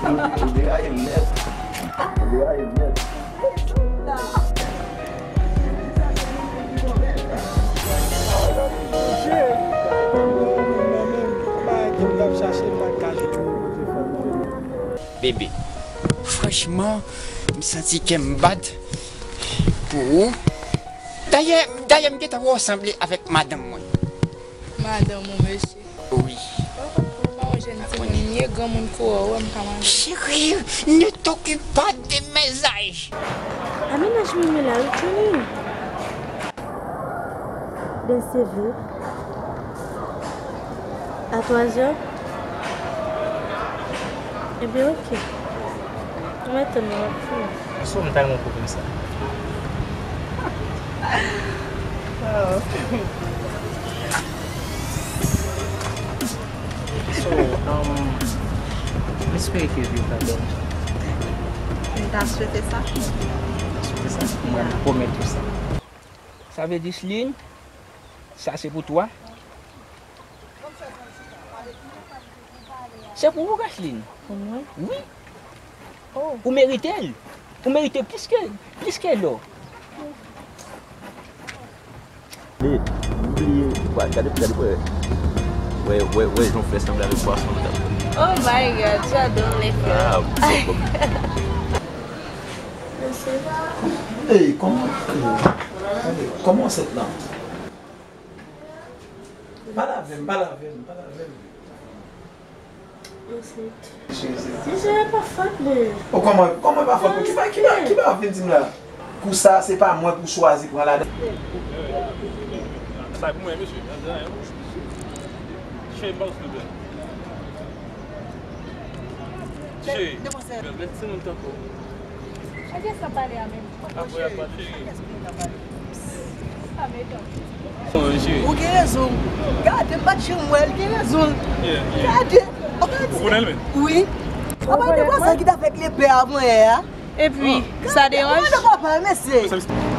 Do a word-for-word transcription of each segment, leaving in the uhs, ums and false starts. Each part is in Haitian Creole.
Li deraye nèt. Li deraye nèt. Bebe, franchman, m santi kè m bat pou ou. Dayè, dayè, m gentan wè w sanble avèk madanm mwen. Madanm ou, mesye? Wi. Oh, yon jèn timoun, m ye granmoun kou ou, wè m ka manje. Chérie, ne t'occupe pas de mes âges. Aménage mwen la, wi, Tchoulin. Ben, se vre. A twa zè? Ebyen, oke. Mwen tann ou ap fini. Sou m ta renmen w pran sa. So, um, m espere ke vi w ta bèl. M ta swete sa. M ta swete sa. Mwen, m pwomèt ou sa. Sa vle di, Sline, sa se pou twa? Se pou ou, Rachelin. Pou mwen? Wi. Oh. Ou merite l. Ou merite plis ke, plis ke lò. Li, m bliye, wa, gade, gade, wè, wè, wè, wè, jan w fè sanble avèk pwason nan. Oh my God, j'adore les fleurs. Ah, bon, bon. Ey, kòman, ey, kòman ansent lan? Pale avè m, pale avè m, pale avè m. Ansent. Mesye, se pa fòt mwen. O, kòman, kòman pa fòt mwen? Ki ba, ki ba, ki ba w vin di m la? Kou sa, se pa mwen pou chwazi pran ladan. Sa pou mwen, mesye. Chen pa w, silvouplè. Chen. Mèt timoun tankou. Adyè sa pale a menm. Ou gen rezon. Gade, m pa t janm wè l, gen rezon. Gade. Ou konnen l menm? Wi. Apa e te vwazin ki t avèk lepè avan yè a? Epi, sa deranj? Gade papa, mesye.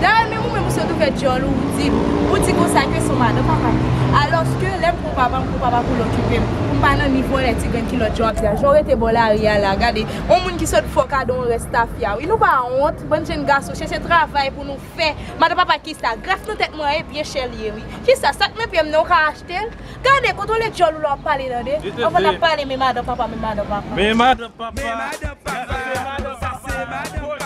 Dayè, menm ou menm, ou sot ouvè djòl ou, ou di, ou di konsa ke se yon madanm papa. Alòske, lè m pran papa, m pran papa pou l okipe m. M pa nan nivo lè ti grenn kilòt jan w ap di a. Jan w rete bò lari a la, gade. Yon moun ki sot fè w kado yon rès tafya, wi. Nou pa wont, bann jèn gason, chèche travay pou nou fè. Madan papa, kisa? Grèf nan tèt mwen an, e byen chè l ye, wi. Kisa? Sa k nan pye m nan, ou ka achte l? Gade, kontwole djòl ou lè w ap pale, tande. Anvan n ap pale, men madan papa, men madan papa. Men madan papa. Men madan papa. Sa se madan papa.